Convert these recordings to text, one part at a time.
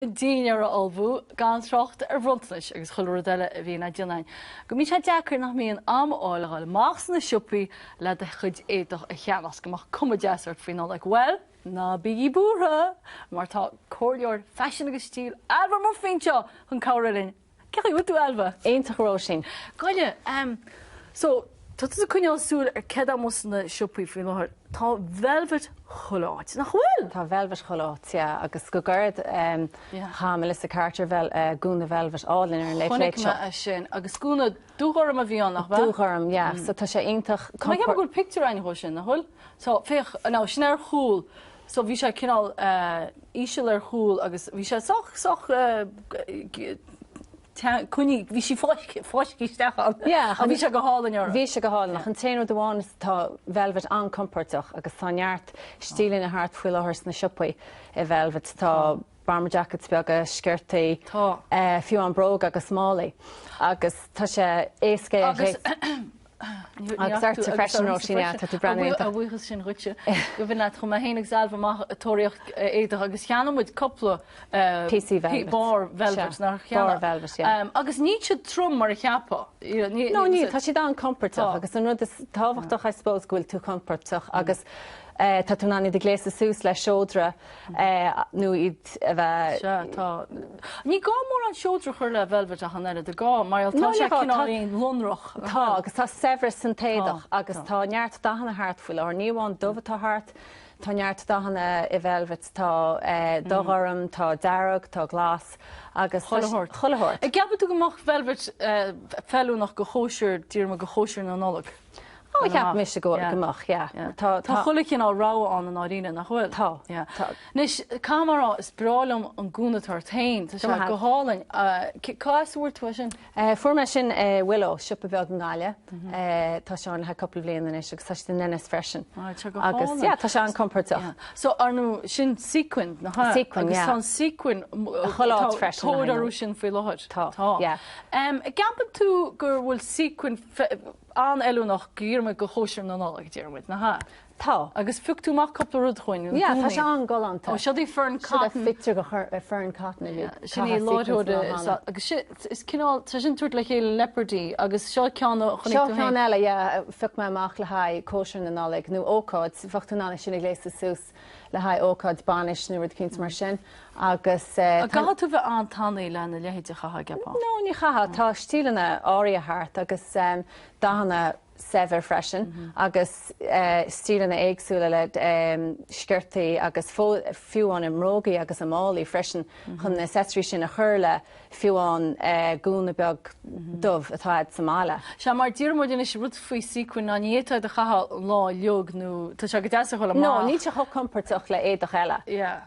Dinnéar a ullmhú, gan trácht ar bhronntanais agus chuile rud eile a bhíonn á déanamh againn. Go mbíonn sé deacair nach mbíonn am a fháil a dhul amach sna siopaí le do chuid éadach a cheannach 's go mbeadh cuma deas ort faoi Nollaig. Bhuel, ná bígí buartha mar tá comhairleoir faisin agus stíl Ailbhe Murphy anseo chun cabhrú linn. Cén chaoi a bhfuil tú, Ailbhe? Iontach, a Róisín. Gabh i leith, em, so, tá tusa ag coinneáil súil ar céard atá amuigh sna siopaí faoi láthair. Tá velvet chuile áit, nach bhfuil? Tá velvet chuile áit, yeah, agus go gairid, em, Yeah. chaith Melissa Carter vel, eh, gúna velvet álainn ar an Late Chonaic Late Show. mé é sin, agus gúna dúghorm a bhí ann, nach bhea? Dúghorm, yeah, so tá sé iontach Tá mé ag ceapadh go bhfuil pictiúr againn dhó sin, nach bhfuil? So, féach, no, sin ar chúl. So bhí sé cineál íseal ar chúl agus bhí sé sách, sách coinnithe, bhí sí fáiscthe isteach ann. Yeah. Ach bhí sé go hálainn uirthi. Bhí sé go hálainn ach an t-aon rud amháin is tá velvet an-compordach agus tá neart stíleanna thart faoi láthair sna siopaí i velvet. Tá bomber jackets beaga, sciortaí, fiú amháin bróga agus málaí agus tá sé éasca é a ghléasadh. Agus ortsa freisin, Róisín, yeah, tá tú ag breathnú iontach. A bhuíochas sin dhuitse. Cuimhin leat, chuaigh mé féin agus Ailbhe amach ag tóraíocht éadach agus cheannaigh muid cúpla Píosaí velvet. barr velvet, nár cheannaigh? Barr velvet, yeah. Agus níl siad trom mar a cheapfá. No, níl, tá siad an-compordach agus an rud is tábhachtach, I suppose, go bhfuil tú compordach agus tá tú in ann iad a ghléasadh suas le seodra nó iad a bheith. Sea, tá. Ní gá mórán seodra a chur le velvet ach an oiread, an gá? Mar tá sé cineáilín lonrach. Tá, agus tá saibhreas san t-éadach agus tá neart dathanna thart faoi láthair. Ní amháin dubh atá thart, tá neart dathanna i velvet, tá dúghorm, tá dearg, tá glas agus chuile shórt. Chuile shórt. An gceapann tú go mbeadh velvet feiliúnach do chóisir, díreach do chóisir na Nollag? Ó, cheap mise go mbeadh, yeah. Tá tá chuile chineál rogha ann i ndáiríre, nach bhfuil? Tá, tá. Anois, caithfidh mé a rá, is breá liom an gúna atá ort féin, tá sé go hálainn. Cá as a bhfuair tú é sin? Fuair mé sin i Willow, siopa beag i nGaillimh. Tá sé ann le haghaidh cúpla bliain anois agus tá siad in Ennis freisin. Tá sé go hálainn. Agus, yeah, tá sé an-compordach. So, ar ndóigh, sin sequin, nach ea? Sequin, yeah. Agus tá an sequin, chuile áit freisin. Tá tóir orthu sin faoi láthair. Tá, yeah. An gceapann tú go bhfuil sequin an-fheiliúnach go díreach do chóisir na Nollag, deir muid, nach ea? Tá. Agus phioc tú amach cúpla rud chugainn, Yeah, tá sé an-ghalánta. Ó, seo í Fern Cotton. Seo pictiúr de Fern Cotton a bhí. Sin í láithreoir agus sin, is cineál, tá sin tabhairt le chéile leopardaí agus seo ceann a chonaic Seo tú ceann eile, yeah, a phioc mé amach le haghaidh cóisir na Nollag nó ócáid, bheadh tú in ann é sin a ghléasadh suas le haghaidh ócáid bainis nó rud eicínt mar sin agus. An gcaithfidh tú bheith an-tanaí lena leithéid a chaitheamh, gceapfá? No, ní chaithfidh. Tá stíleanna áirithe thart agus dathanna saibhir freisin agus stíleanna éagsúla le sciortaí agus fiú amháin i mbrógaí agus i málaí freisin chun na accessories sin a chur le fiú amháin gúna beag dubh atá a'd sa mbaile. Sea, mar deir muid anois, rud faoi sequin ná ní fhéadfá iad a chaitheamh an lá uilig nó tá sé go deas a dhul amach. No, níl sé chomh compordach le éadach eile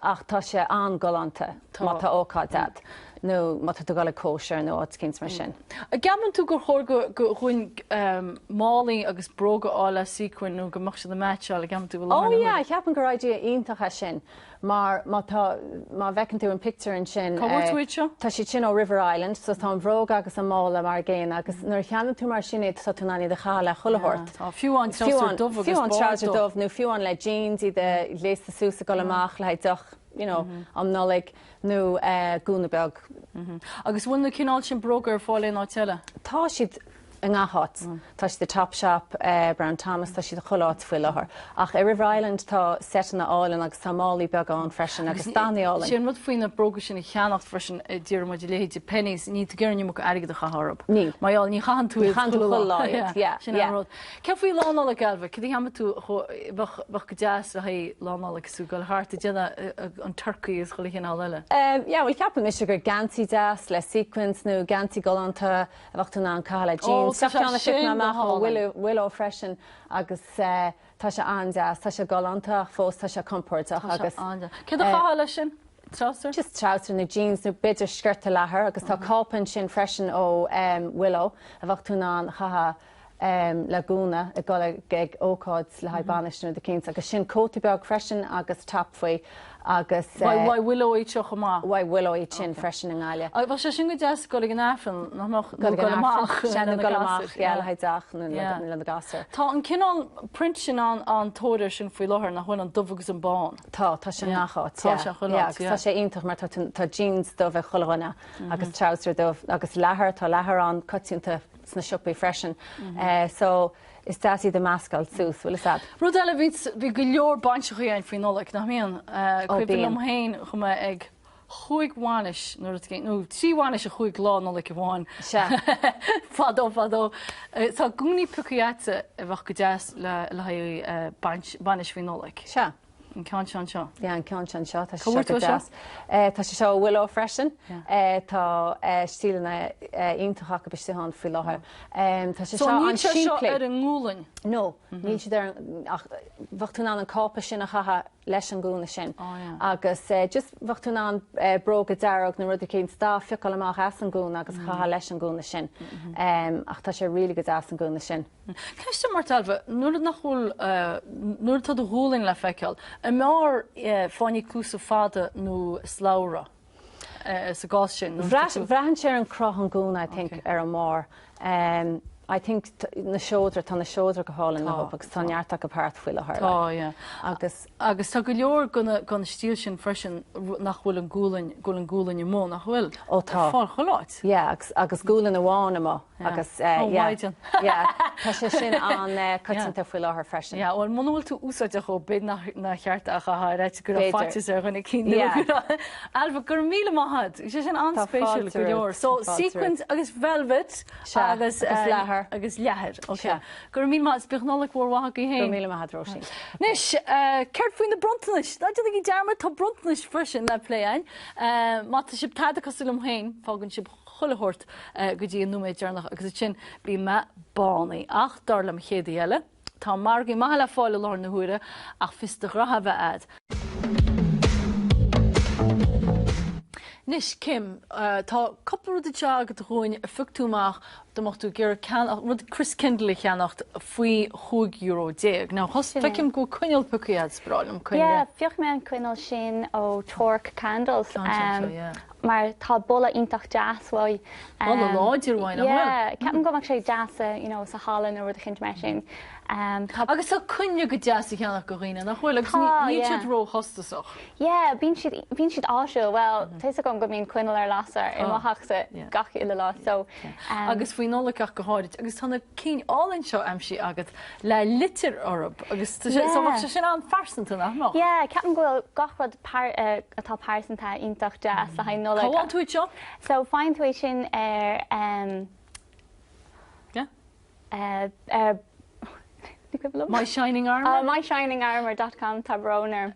ach tá sé an-galánta má tá ócáid a'd. nó má tá tú ag dul ag cóisir nó áit eicínt mar sin. An gceapann tú gur chóir go dhúinn málaí agus bróga a fháil le sequin nó go mbeadh siad ag meaitseáil, an gceapann tú i láthair Oh na huaire? yeah, cheapfainn gur idea iontach é sin mar má tá, má bhfeiceann tú an pictiúr ansin, Cá bhfuair tú iad seo? tá siad sin ó River Island so tá an bhróg agus an mála mar an gcéanna agus nuair a cheannaíonn tú mar sin iad tá tú in ann iad a chaitheamh le chuile shórt. Tá, fiú amháin treabhsar dubh agus Fiú amháin barr treabhsar dubh. dubh nó fiú amháin le jeans iad a ghléasadh suas ag dul amach le haghaidh deoch, you know, um Nollaig. nó gúna beag. Agus bhfuil na cineál sin bróga ar fáil aon áit eile? Tá siad i ngach áit. Tá siad i Topshop, Brown Thomas, tá siad i chuile áit faoi láthair. Ach i River Island tá seiteanna álainn agus tá málaí beaga ann freisin agus dathanna álainn. Sé an rud faoi na bróga sin a cheannacht freisin, deir muid, a leithéid Penneys, níl tú ag iarraidh an iomarca airgead a chaitheamh orthu. Níl. Mar gheall, ní chaitheann tú Ní iad chaitheann tú chuile lá iad, yeah, Sin an yeah. rud. Céard faoi Lá Nollag, Ailbhe? Cad a cheapann tú bheadh go deas le haghaidh Lá Nollag is tú ag dul thart ag déanamh an turcaí is chuile chineál eile? Yeah, bhuel ceapann mise gur geansaí deas le sequins nó geansaí galánta a bheadh tú in ann caitheamh le jeans. Ó, tá Seo ceann sé a phioc mé sin go amach ó hálainn. Willow freisin agus tá sé an-deas. Tá sé galánta ach fós tá sé compordach Tá sé agus an-deas. Céard a chaithfeá leis sin? Treabhsar? Just treabhsar nó jeans nó b'fhéidir sciorta leathair agus tá cápa ansin freisin ó Willow a bheadh tú in ann a chaitheamh le gúna ag dul ag ócáid le haghaidh bainis nó rud eicínt agus sin cóta beag freisin agus top faoi. Agus. Mhaigh Willow iad seo chomh maith. Mhaigh Willow iad sin freisin i nGaillimh. Bheadh sé sin go deas dul ag an Aifreann, nach mbeadh? Nó dul amach lena na gasúir. Yeah, le haghaidh deoch nó le na gasúir. Tá an cineál print sin an-tóir air sin faoi láthair, nach bhfuil, an dubh agus an bán. Tá, tá sé i ngach áit, yeah. Tá sé chuile áit, yeah. Agus tá sé iontach mar tá jeans dubh ag chuile dhuine agus treabhsar dubh agus leathar, tá leathar an-coitianta sna siopaí freisin. So, is deas iad a mheascáil suas, bhfuil fhios a'd. Rud eile, bhí, bhí go leor bainiseachaí ann faoi Nollaig, nach mbíonn? Ó, Cuimhin bíonn. liom féin, chuaigh mé ag chúig bhainis nó rud éigin, nó trí bhainis i chúig lá Nollag amháin. Sea. Fadó, fadó. Tá gúnaí pioctha a'dsa a bheadh go deas le, le haghaidh bainis faoi Nollaig. Sea. An ceann seo anseo. Yeah, an ceann seo anseo, tá sé Cá seo bhfuair go tú é seo? deas. Tá sé seo ó Willow freisin. Yeah. Tá stíleanna iontacha acu istigh ann faoi láthair. Tá sé So seo níl sé seo an-simplí. ar an ngualainn? No, níl siad ar an, ach bheadh tú in ann an cápa sin a chaitheamh leis an gúna sin. Oh yeah. Agus just bheadh tú in ann bróga dearg nó rud eicínt dath a phiocáil amach as an gúna agus a chaitheamh leis an gúna sin. Ach tá sé really go deas an gúna sin. Ceist dom ort, Ailbhe, nuair nach bhfuil, nuair atá do ghualainn le feiceáil, an mb'fhearr fáinní cluasa fada nó slabhra sa gcás sin? Braitheann sé ar an cruth an gúna I think ar an mbarr. I think na seodra, tá na seodra go hálainn leo agus tá neart acu thart faoi láthair. Tá, yeah. Agus. Agus tá go leor den stíl sin freisin nach bhfuil an gualainn, go bhfuil an gualainn amuigh, nach bhfuil? Ó tá. Ar fáil chuile áit. Yeah, agus, agus gualainn amháin amuigh. Agus yeah. Ó mhaighdean. Yeah, tá sé sin an-coitianta faoi láthair freisin. Yeah, bhuel muna bhfuil tú úsáideach dhó, b'fhéidir nach nár cheart é a chaitheamh ar fhaitíos go raibh B'fhéidir. faitíos ar dhuine eicínt nó Yeah. go raibh. Ailbhe, go raibh míle maith agat. Bhí sé sin Tá an-spéisiúil fáilte go leor. romhat, So tá fáilte sequins romhat. agus velvet Sea, agus agus leathar. agus leathar. Ok. Sea. Go raibh míle maith agat. Bíodh Nollaig mhór mhaith agaibh Go féin. raibh míle maith agat, Róisín. Anois, céard faoi na bronntanais? Ná déanaigí dearmad, tá bronntanais freisin le plé againn. Má tá sibh tada cosúil liom féin, fágann sibh chuile shórt go dtí an nóiméad deireanach agus ansin bíonn mé bánaithe. Ach dar le mo chéad aoi eile, tá margaí maithe le fáil i láthair na huaire ach fios do ghraithe a bheith a'd. Anois, Kim, tá cúpla rud anseo agat dhúinn a phioc tú amach dá mbeadh tú ag iarraidh ceannach, rud Christkindl a cheannacht faoi €15. Now, feicim go bhfuil coinneal pioctha a'd, is breá liom coinnle. Yeah, phioc mé an coinneal sin ó Torc Candles. Ceann seo anseo, yeah. mar tá boladh iontach deas uaidh. Boladh láidir uaidh, nach bhfuil? Yeah, ceapaim go mbeadh sé deas sa, you know, sa halla nó rud eicínt mar sin. Tá. Agus tá coinnle go deas a cheannach do dhaoine, nach bhfuil? Agus Tá, níl yeah. siad róchostasach. Yeah, bíonn siad, bíonn siad áisiúil. Bhuel, tá fhios agam go mbíonn coinneal ar lasadh i mo theachsa gach uile lá, so. Agus faoi Nollaig ach go háirid. Agus tá na cinn álainn seo aimsithe agat le litir orthu agus tá sé, so bheadh sé sin an-phearsanta, nach mbeadh? Yeah, ceapaim go bhfuil gach rud atá pearsanta iontach deas le haghaidh Nollag. Cá bhfaigheann tú iad seo? So faigheann tú é sin ar um, Yeah. ar ní cuimhin liom. My Shining Armour? Oh, myshiningarmour dot com, tá brón orm.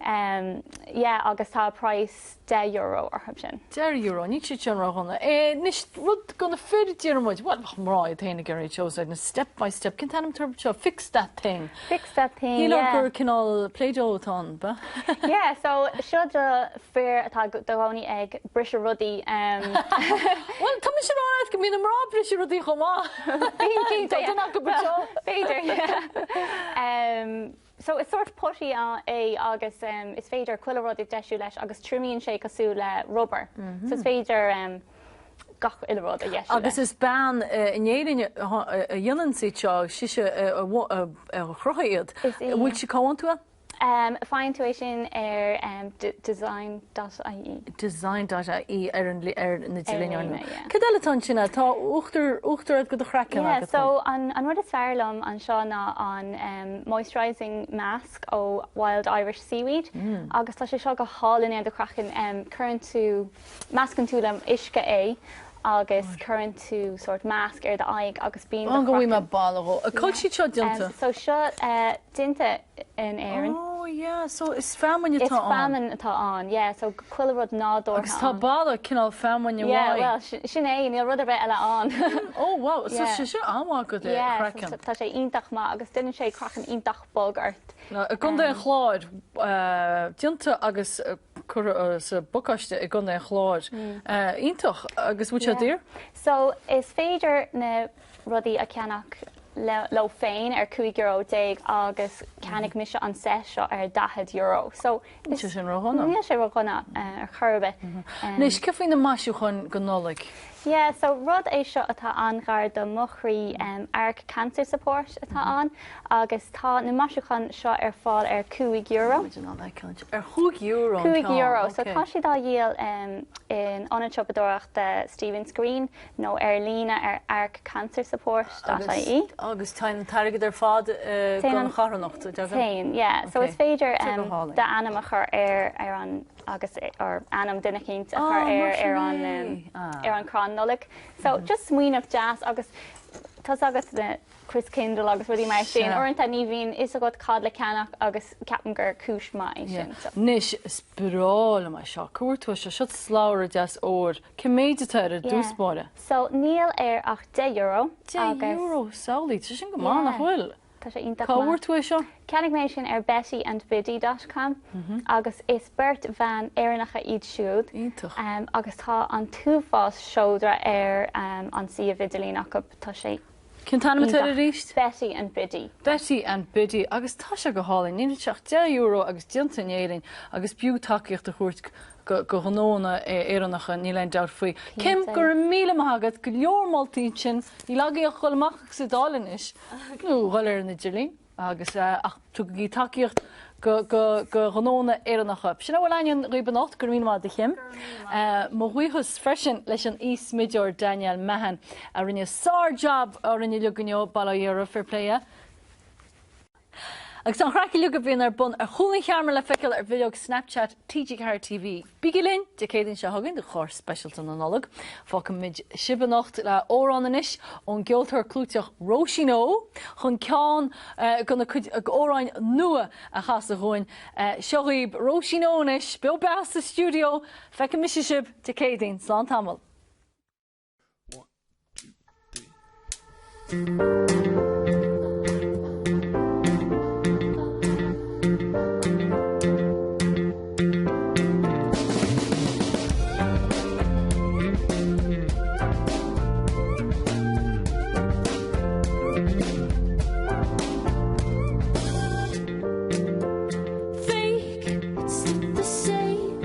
Um, yeah, agus tá praghas €10 orthu sin. €10, níl siad sin ródhona. Anois, rud do na fir, déarfaidh muid, bhuel, bheadh mná iad féin ag iarraidh iad seo a úsáid, na step by step, cén t-ainm atá orthu seo? Fix that thing. Fix that thing, yeah. Shílfeá gur cineál Play-Doh atá ann, ba? Yeah, so seo do fir atá i gcónaí ag briseadh rudaí. Bhuel, tá mise ag rá leat go mbíonn na mná ag briseadh rudaí chomh maith. Bíonn cinnte, Tá duine acu anseo. B'fhéidir, yeah. So is sórt putty é agus is féidir chuile rud a dheisiú leis agus triomaíonn sé cosúil le rubber. So is féidir gach uile rud a dheisiú leis. Agus is bean in Éirinn a dhéanann iad seo, sise a chruthaigh iad. Is í. Bhfuil sí, cá bhfaigheann tú é? Faigheann tú é sin ar design dot ie. Design dot ie ar an ar na Ar líne. líne, yeah. Cad eile atá ansin? Tá uachtar uachtar agat do do chraiceann Yeah, agat. so an an rud is fearr liom anseo ná an um, moisturising mask ó Wild Irish Seaweed agus tá sé seo go hálainn ar do chraiceann. Um, cuireann tú, meascann tú le uisce é agus cuireann tú sort mask ar do aghaidh agus bíonn do Go bhfaighidh mé chraiceann. boladh dhó. Cá bhfuil siad seo déanta? Um, so seo uh, déanta in Éirinn. Oh yeah, so is feamainn Is atá ann. feamainn atá ann, yeah, so chuile rud nádúrtha Agus tá ann. boladh cineál feamainne Yeah, uaidh. well, sin é, níl rud ar bith eile ann. Oh wow, so Yeah. sé seo an-mhaith do do Yeah, so chraiceann. tá sé iontach maith agus déanann sé craiceann iontach bog ort. I gContae an Chláir, déanta agus curtha sa bpacáiste i gContae an Chláir. Iontach, agus bhfuil sé Yeah. daor? So is féidir na rudaí a cheannach. leo féin ar €15 euro agus cheannaigh mise an set seo ar €40. So Níl sé sin ródhona. Níl sé ródhona ar chor ar bith. Anois, cé faoi na maisiúcháin don Nollaig? Yeah, so rud é seo atá an-ghar do mo chroí, Ark Cancer Support atá ann agus tá na maisiúcháin seo ar fáil ar €5. Muid in ann a fheiceáil ar €5 an ceann, €5, so tá siad á dhíol in ionad siopadóireachta Stephen's Green nó ar líne ar arkcancersupport.ie. Agus téann an t-airgead ar fad don charthanacht, an dtagann? Téann, yeah. So is féidir d'ainm a chur ar ar an agus or ainm duine eicínt a chur ar ar an ar an crann Nollag. So just smaoineamh deas agus tá's agat na Christkindl agus rudaí mar sin. Uaireanta ní bhíonn fhios agat cad le ceannach agus ceapaim gur cúis maith é sin. So. Anois is breá liom é seo. Cá bhfuair tú é seo? Seo slabhra deas óir. Cé méid atá air ar dtús báire? So níl air ach €10 agus. €10, samhlaigh, tá sin go maith, nach bhfuil? Tá sé iontach Cá maith. bhfuair tú é seo? Cheannaigh mé sin ar bettyandbiddy dot com agus is beirt bhean Éireannacha iad siúd. Iontach. Agus tá an t-uafás seodra ar an suíomh idirlín acu. Tá sé Cén t-ainm atá air iontach. arís? Betty and Biddy. Betty and Biddy agus tá sé go hálainn. Níl sé ach €10 agus déanta in Éirinn agus b'fhiú tacaíocht a thabhairt go gnónna Éireannacha, níl aon dabht faoi. Kim, go raibh míle maith agat, go leor moltaí ansin. Níl agaibh ach dhul amach agus iad a fháil anois, nó dhul ar an idirlíon agus ach tugaigí tacaíocht go go go gnónna Éireannacha. Sin a bhfuil againn dhaoibh anocht, go raibh míle maith agat a Kim. Mo bhuíochas freisin leis an aoi-smideoir Danielle Mahon a rinne sár-jab orainn uilig inniu, bail ó Dhia oraibh, fair play. Agus tá an chraic uilig a bhíonn ar bun ar chúl an cheamara le feiceáil ar bhileog Snapchat TG4 TV. Bígí linn Dé Céadaoin seo chugainn do chlár speisialta na Nollag. Fágfaimid sibh anocht le amhrán anois ón gceoltóir clúiteach Róisín Ó chun ceann dena cuid amhráin nua a chasadh dhúinn. Seo dhaoibh Róisín Ó anois, beo beatha sa stiúideo. Feicfidh mise sibh Dé Céadaoin. Slán tamall. Fake, it's not the same.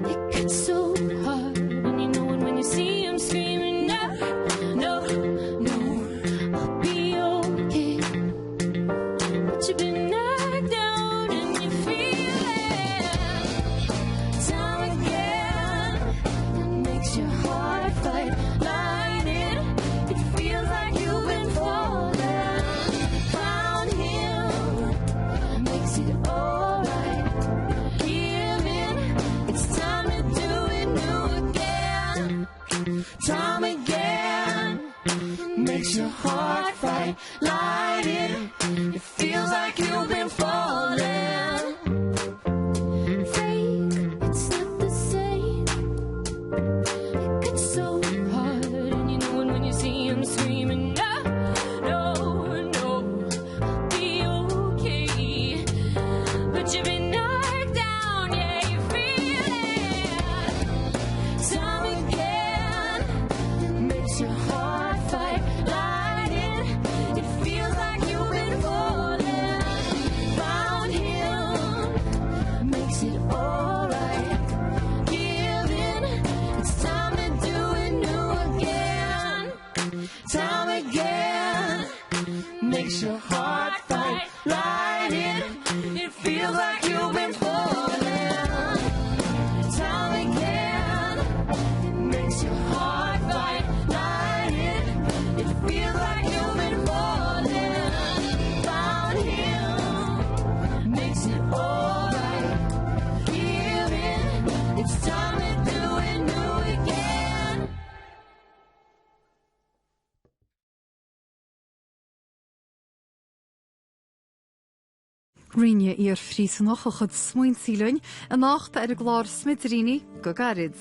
It gets so hard, and you know it when you see him screaming, no, no, no, I'll be okay. But you've been knocked down and you feel it time again. It makes your heart fight lightning. It feels like you've been falling. Found him makes it alright. Give in, it's time to do it new again. Time again makes your heart fight lightning. It feels like you've been falling. Fake, it's not the same. It gets so hard, and you know it when you see him screaming, no, no, no, I'll be okay. But you've been knocked down, yeah, you feel it. Time again makes your heart fight lightning. It feels like you've been falling. Found him makes it alright. Give in, it's time to do it new again. Time again makes your heart fight lightning. It feels like you've been falling. Time again it makes your heart fight lightning. It feels like you've been falling. Found him makes it alright. Give in, it's time to do it new again. Roinn iar-phríosúnach a chuid smaointe linn anocht ar an gclár Smidiríní go gairid.